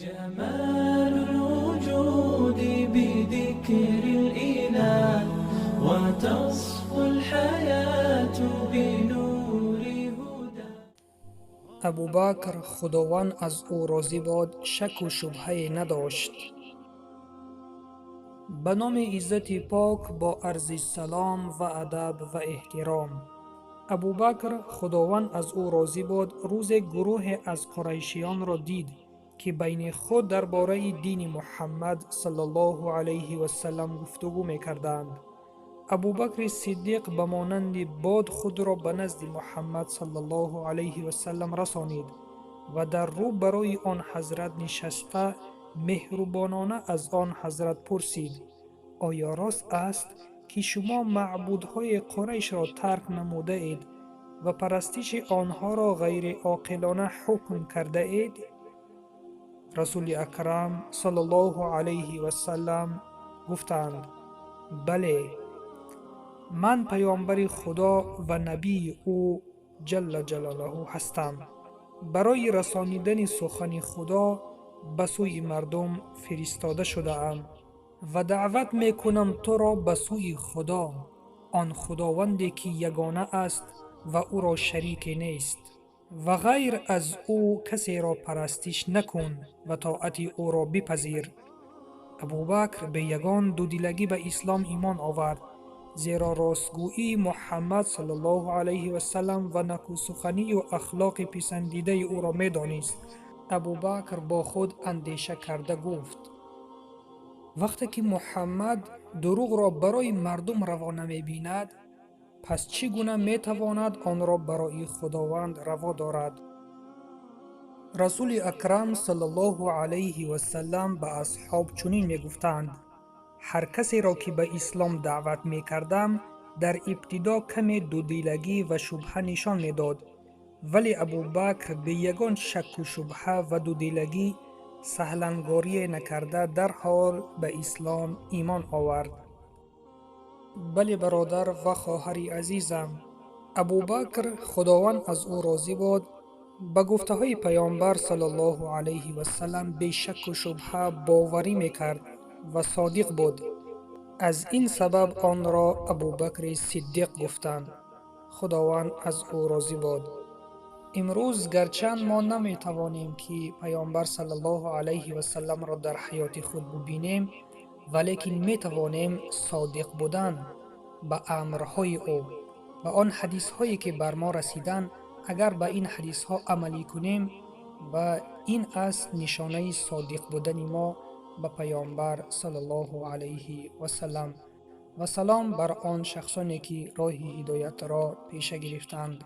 جمال الوجود بذكر الإله وتصفو الحياة بنور هدى. Абубакр, Худованд аз ӯ розӣ бод, шаку шубҳае надошт. Ба номи Иззати Пок, бо арзи салом ва адаб ва эҳтиром. Абубакр, Худованд аз ӯ розӣ бод, рӯзе гурӯҳе аз қурайшиёнро дид, ки байни худ дар бораи дини Муҳаммад саллаллоҳу алайҳи васалам гуфтугӯ мекарданд. Абубакри Сиддиқ ба монанди бод худро ба назди Муҳаммад саллаллоҳу алайҳи васалам расонид ва дар рӯ барои он ҳазрат нишаста, меҳрубонона аз он ҳазрат пурсид: «Оё рост аст, ки шумо маъбудҳои Қурайшро тарк намудаед ва парастиши онҳоро ғайриоқилона ҳукм кардаед?» Расули Акрам саллаллоҳу алайҳи васалам гуфтанд: «Бале, ман паёмбари Худо ва набии ӯ ҷалла ҷалолаҳу ҳастам. Барои расонидани сухани Худо ба сӯи мардум фиристода шудаам ва даъват мекунам туро ба сӯи Худо, он Худованде, ки ягона аст ва ӯро шарике нест, ва ғайр аз ӯ касеро парастиш накун ва тоати ӯро бипазир.» Абубакр бе ягон дудилагӣ ба Ислом имон овард, зеро ростгӯии Муҳаммад саллаллоҳу алайҳи васалам ва накӯсуханию ахлоқи писандидаи ӯро медонист. Абубакр бо худ андеша карда гуфт: «Вақте ки Муҳаммад дурӯғро барои мардум раво намебинад, пас чӣ гуна метавонад онро барои Худованд раво дорад?» Расули Акрам саллаллоҳу алайҳи васалам ба асҳоб чунин мегуфтанд: «Ҳар касеро, ки ба Ислом даъват мекардам, дар ибтидо каме дудилагӣ ва шубҳа нишон медод, вале Абубакр бе ягон шакку шубҳа ва дудилагӣ, саҳлангорие накарда, дарҳол ба Ислом имон овард.» Бале, бародар ва хоҳари азизам, Абубакр, Худованд аз ӯ розӣ бод, ба гуфтаҳои Паёмбар саллаллоҳу алайҳи васалам бе шакку шубҳа боварӣ мекард ва содиқ буд. Аз ин сабаб онро Абубакри Сиддиқ гуфтанд, Худованд аз ӯ розӣ бод. Имрӯз гарчанд мо наметавонем, ки Паёмбар саллаллоҳу алайҳи васалламро дар ҳаёти худ бубинем, валекин метавонем содиқ будан ба амрҳои ӯ ва он ҳадисҳое, ки бар мо расиданд, агар ба ин ҳадисҳо амалӣ кунем, ва ин аст нишонаи содиқ будани мо ба Паёмбар саллаллоҳу алайҳи васаллам. Ва салом бар он шахсоне, ки роҳи ҳидоятро пеша гирифтанд.